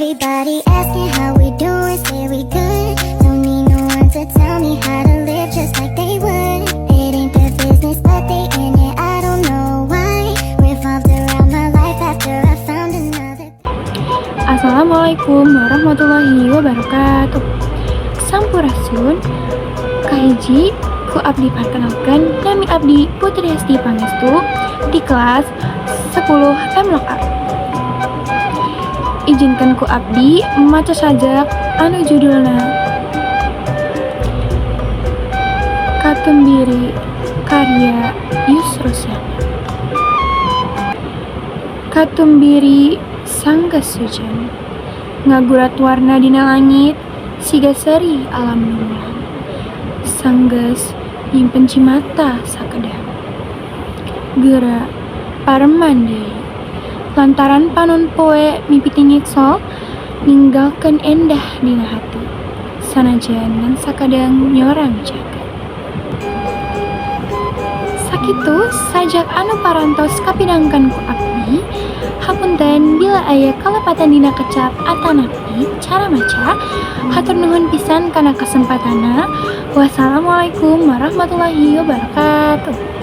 Everybody asking how we doing, say we good. Don't need no one to tell me how to live just like they would. It ain't their business, but they in it. I don't know why. Revolved around my life after I found another. Assalamualaikum warahmatullahi wabarakatuh. Sampurasun. Kahiji ku abdi perkenalkan, nami abdi Putri Hesti Pangestu di kelas 10 MLok A. Izinkan ku abdi maca sajak anu judulna Katumbiri karya Yusrosana. Katumbiri sanggeus hujan ngagurat warna dina langit siga seri alam nu mulang, sanggeus nyimpen cimata sakedap, geura pareman deui lantaran panon poe mipiti ngiksol ninggalkeun endah dina hati sanajan ngan sakadang nyorang jagat. Sakitu sajak anu parantos kapidangkeun ku abdi. Hapunten bila aya kalepatan dina kecap atanapi cara maca. Hatur nuhun pisan kana kesempatanna. Wassalamualaikum warahmatullahi wabarakatuh.